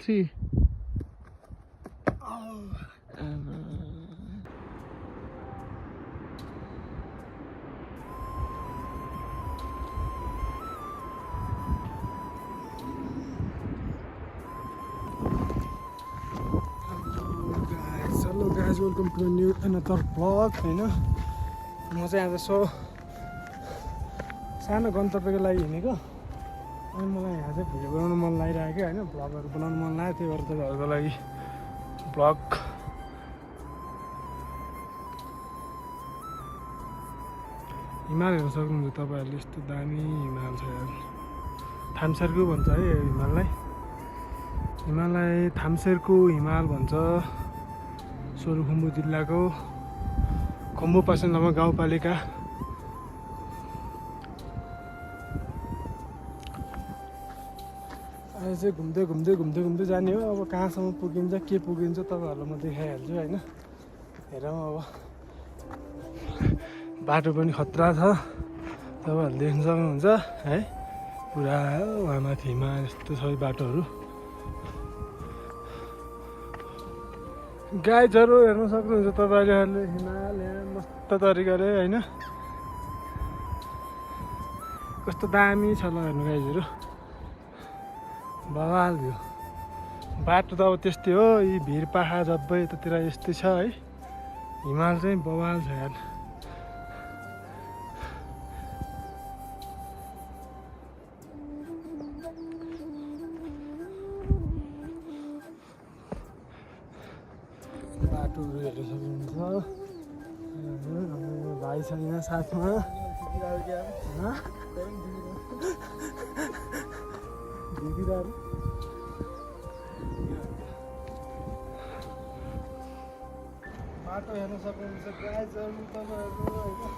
3. Hello guys, welcome to another vlog हैन म चाहिँ आज सानो गन्तव्यको लागि हिँडेको अनि मलाई यहाँ चाहिँ भिडियो बनाउन मन लागिरहेको हैन भ्लगहरु बनाउन मन लाग्यो त्यही भएर तपाईँहरुको लागि भ्लग हिमाल हेर्न सक्नुहुन्छ तपाईहरुले यस्तो दामी हिमाल छ यार थामसेरको भन्छ है हिमाललाई थामसेरको हिमाल भन्छ सोलुखुम्बु जिल्लाको खुम्बु पासाङमा गाउँपालिका अहिले चाहिँ घुम्दै जाने हो अब कहाँसम्म पुगिन्छ के पुगिन्छ तपाईहरुलाई म देखाइहाल्छु हैन हेरौँ अब बाटो पनि खतरा छ तपाईहरुले देख्न सक्नुहुन्छ है पुरा वहाँ माथि हिमाल यस्तो छ बाटोहरु गाइजहरु हेर्न सक्नुहुन्छ तपाईहरुले हिमाल यहाँ मस्त तरिकाले हैन कस्तो दामी छ ल हेर्नु गाइजहरु बवाल भ्यू बाटो त अब त्यस्तै हो यी भिर पाखा जब्बै यतातिर यस्तै छ है हिमाल चाहिँ बवाल छ यार बाटोहरु हेर्न सक्नुहुन्छ भाइ छ यहाँ साथमा बाटो हेर्न सक्नुहुन्छ गाइजहरु तपाईहरु हैन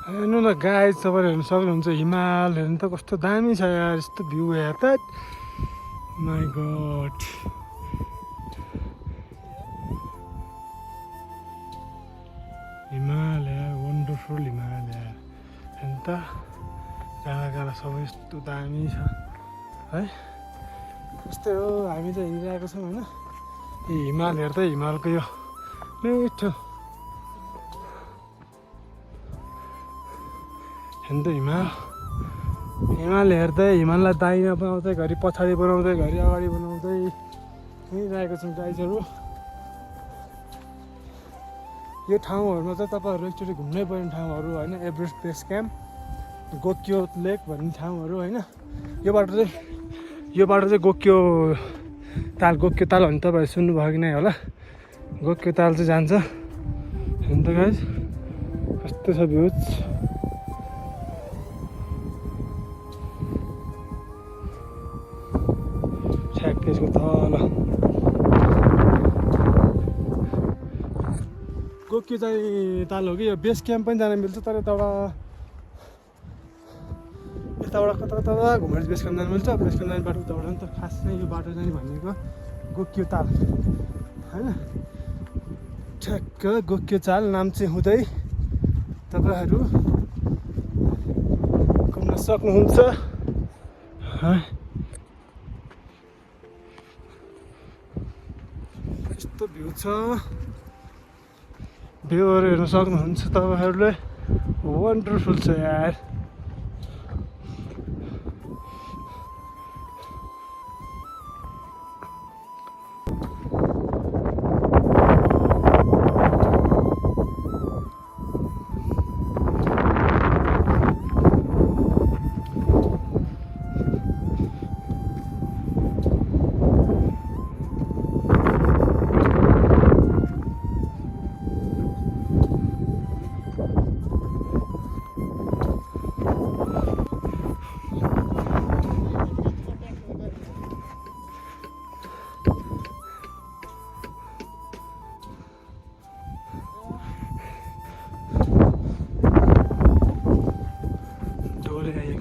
हेर्नु न गाइज तपाईहरु हेर्न सक्नुहुन्छ हिमाल हेर्नु त कस्तो दामी छ यार यस्तो भ्यू हेर त माय गॉड हिमाल यार वन्डरफुल हिमाल यार हेर्नु त गाडा सबै यस्तो दामी छ है त्यस्तै हो हामी त हिँडिरहेको छौँ हैन यो हिमाल हेर्दै हिमालको यो मिठो हेर्दै हिमाल हेर्दै हिमाललाई दाहिना बनाउँदै घरि पछाडि बनाउँदै घरि अगाडि बनाउँदै हिँडिरहेको छौँ गाइजहरु यो ठाउँहरुमा चाहिँ तपाईहरु एकचोटि घुम्नै पर्ने ठाउँहरु हैन एभरेस्ट बेस क्याम्प गोक्यो लेक भन्ने ठाउँहरु हैन यो बाटो चाहिँ गोक्यो ताल भने तपाईहरु सुन्नुभयो कि नै होला गोक्यो ताल चाहिँ जान्छ हेर्नु त गाइज कस्तो छ भ्यूज त्यसको तल गोक्यो चाहिँ ताल हो कि यो बेस क्याम्प पनि जान मिल्छ तर यताबाट कता घुमेर बेस क्याम्प जानु मिल्छ बेस क्याम्प जाने बाटो उताबाट नि त खास चाहिँ यो बाटो जाने भनेको गोक्यो ताल हैन ठ्याक्क गोक्यो ताल नाम चाहिँ हुँदै तपाईहरु घुम्न सक्नुहुन्छ यस्तो भ्यू छ भ्यूहरु हेर्न सक्नुहुन्छ तपाईहरुले वन्डरफुल छ यार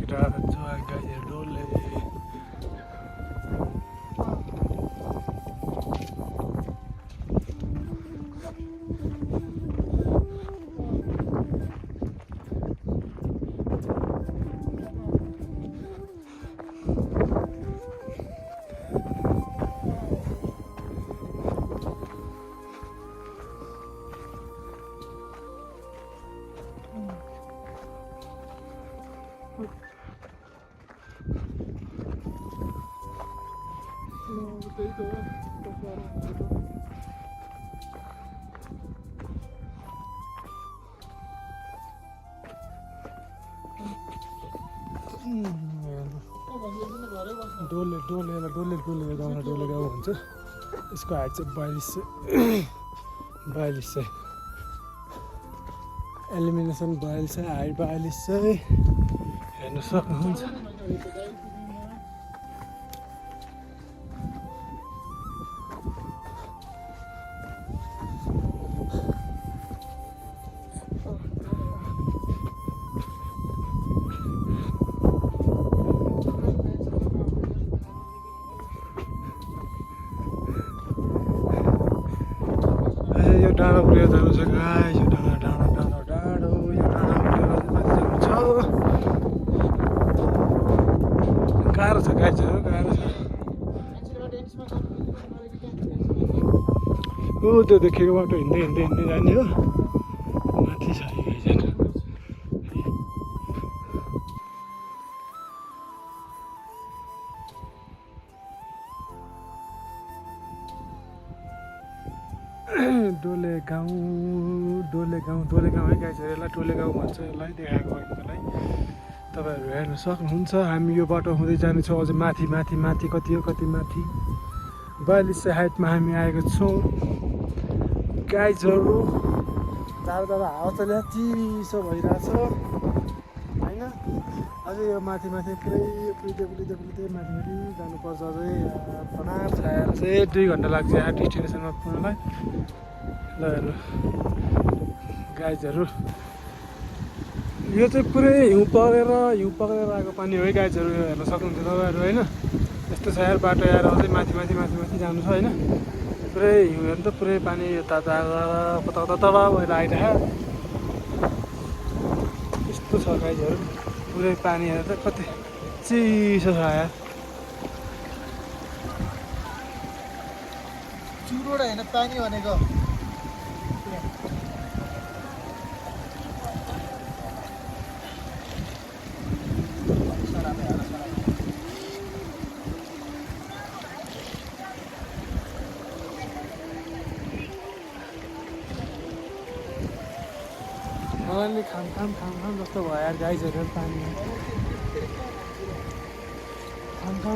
केटा जुवा गाईहरू डोले डोले गाउँ हुन्छ यसको हाइट चाहिँ 42 एलिमिनेसन 42 हाइट 42 चाहिँ हेर्न सक्नुहुन्छ। यो डाँडा उडेर जानु छ गाइस, यो डाँडो यो डाँडा उडेर माथि जानु छ। गाह्रो छ गाइसहरू, गाह्रो छ। ऊ त्यो देखेको बाटो हिँड्दै जाने हो, माथि छ गाइसहरू। डोले गाउँ है गाइसहरू, यसलाई डोले गाउँ भन्छ। यसलाई देखाएको तपाईँलाई तपाईँहरू हेर्न सक्नुहुन्छ। हामी यो बाटो हुँदै जानेछौँ अझै माथि कति हो, कति माथि 42 हाइटमा हामी आएको छौँ गाइसहरू। जाँदा हावा चल्या चिसो भइरहेछ होइन। अझै यो माथि पुरै पुलिँदै माथि जानुपर्छ। अझै बनार छाएर चाहिँ 2 घन्टा लाग्छ यहाँ डेस्टिनेसनमा पुग्नलाई। ल हेर्नु गाइजहरू, यो चाहिँ पुरै हिउँ परेर आएको पानी हो है गाइजहरू। यो हेर्न सक्नुहुन्छ तपाईँहरू होइन। यस्तो छ यार बाटो यार, अझै माथि जानु छ होइन। पुरै हिउँ हेर्नु त, पुरै पानी कता भएर आइरहेको यस्तो छ गाइजहरू। पुरै पानी हेरेर त कति चिसो छ यार। चुरोड होइन पानी भनेको। मलाई खाम जस्तो भयो यार गाइजहरू। पानी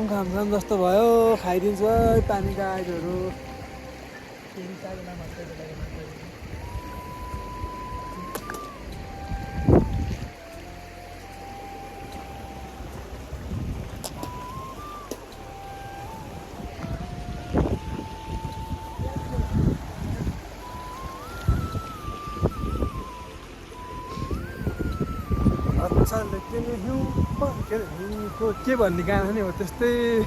खाम जस्तो भयो, खाइदिन्छ है पानी गाइजहरू। के भन्ने गाना नि हो त्यस्तै।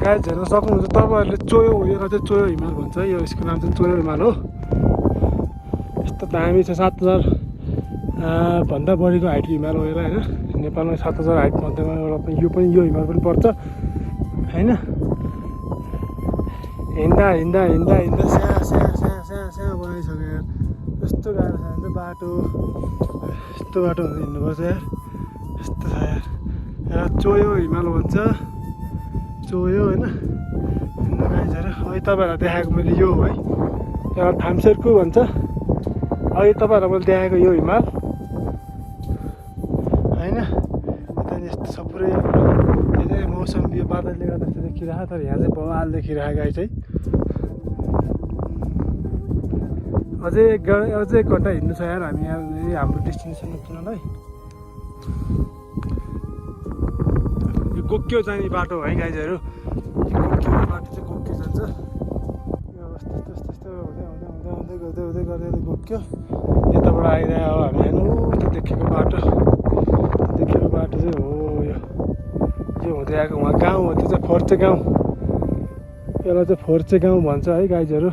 गाइस हेर्न सक्नुहुन्छ तपाईँहरूले चोयो, यसलाई चाहिँ चोयो हिमाल भन्छ है। यो यसको नाम चाहिँ चोयो हिमाल हो। यस्तो दामी छ, 7000 भन्दा बढीको हाइटको हिमाल हो यसलाई होइन। नेपालमा 7000 हाइट मध्येमा एउटा यो हिमाल पनि पर्छ होइन। हिँड्दा स्या बनाइसक्यो यार। यस्तो गाह्रो छ भने बाटो, यस्तो बाटो हुँदै हिँड्नुपर्छ यार। यस्तो छ यार। चोयो हिमाल भन्छ, चोयो होइन। गाइजहरू अहिले तपाईँहरूलाई देखाएको मैले यो हो है। एउटा थाम्सेरको भन्छ। अघि तपाईँहरूलाई मैले देखाएको यो हिमाल होइन, यता यस्तो छ पुरै धेरै मौसम यो बादलले गर्दा यस्तो देखिरहेको, तर यहाँ चाहिँ बवाल देखिरहेको गाई चाहिँ। अझै एक घन्टा हिँड्नु छ यार हामी यहाँ हाम्रो डेस्टिनेसनमा पुग्नलाई। यो गोक्यो जाने बाटो है गाइजहरू, गोक्यो बाटो चाहिँ गोक्यो जान्छ। यो यस्तो हुँदै गर्दै गोक्यो यताबाट आइरह्यो। अब हामी हेर्नु त्यो देखेको बाटो चाहिँ हो यो हुँदै आएको उहाँ गाउँ हो, त्यो चाहिँ फोर्चे गाउँ, यसलाई चाहिँ फोर्चे गाउँ भन्छ है गाइजहरू।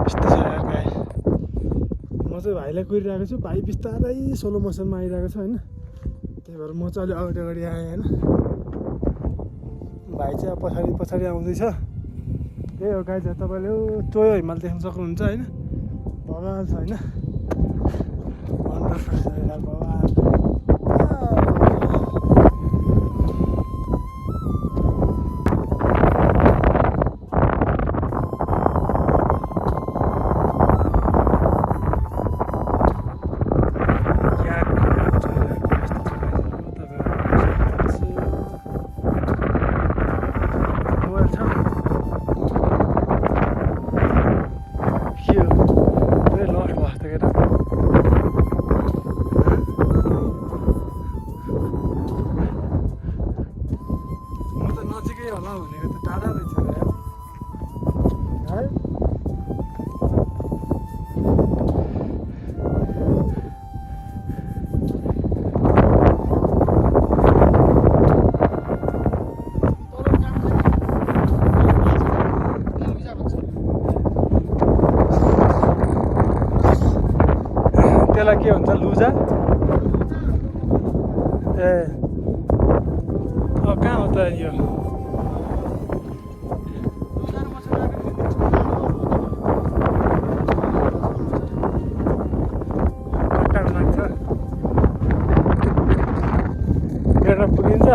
यस्तो छ यार गाई। म चाहिँ भाइलाई कुरिरहेको छु, भाइ बिस्तारै सोलो मोसनमा आइरहेको छ होइन, त्यही भएर म चाहिँ अलिक अगाडि आएँ होइन। भाइ चाहिँ अब पछाडि आउँदैछ। त्यही हो गाइजहरू, तपाईँले चोयो हिमाल देख्न सक्नुहुन्छ होइन, बवाल छ होइन, वन्डरफुल छ यार बवाल। होला भनेको त टाढा रहेछ यार है। त्यसलाई के भन्छ लुजा? ए कहाँ हो त यो? पुगिन्छ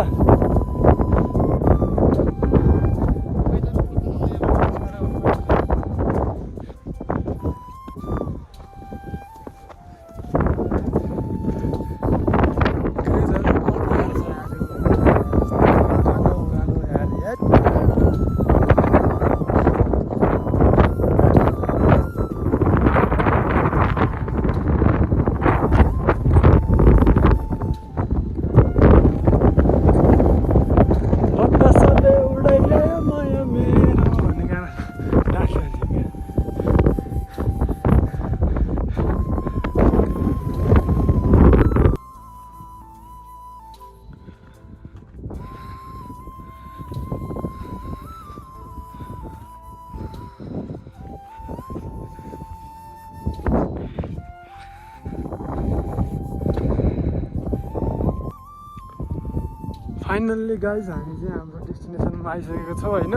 फाइनल्ली गाइज हामी चाहिँ हाम्रो डेस्टिनेसनमा आइसकेको छौँ होइन।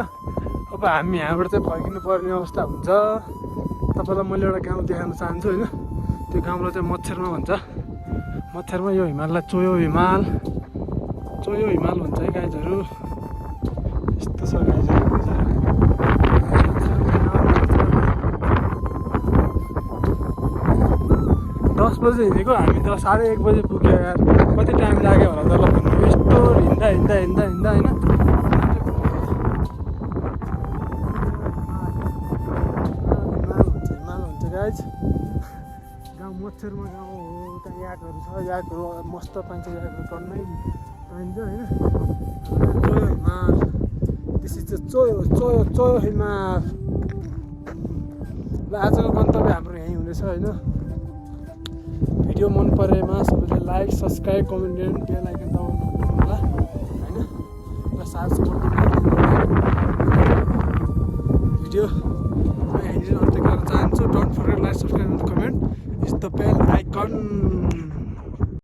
अब हामी यहाँबाट चाहिँ फर्किनु पर्ने अवस्था हुन्छ। तपाईँलाई मैले एउटा गाउँ देखाउन चाहन्छु होइन, त्यो गाउँलाई चाहिँ मच्छरमा भन्छ। मच्छरमा यो हिमाललाई चोयो हिमाल भन्छ है गाइजहरू। यस्तो छ गाइजहरू। 10 बजे हिँडेको हामी त 1:30 बजे पुग्यो यार। कति टाइम लाग्यो होला त ल भन्नु। यस्तो हिँड्दा होइन हिमाल हुन्छ गाइज। गाउँ मच्छरमा गाउँ हो, त्यहाँ याकहरू छ, याकहरू मस्त पाइन्छ, याकहरू टन्नै पाइन्छ होइन। चोयो हिमाल, दिस इज चोयो हिमाल। ल आजको गन्तव्य हाम्रो यहीँ हुनेछ होइन। भिडियो मन परेमा सबैले लाइक सब्सक्राइब कमेन्ट एन्ड बेल आइकन दबाउनु होला होइन, र साथ सपोर्ट भिडियो यहीँ अन्त्य गर्न चाहन्छु। Don't forget like subscribe and comment is the bell icon.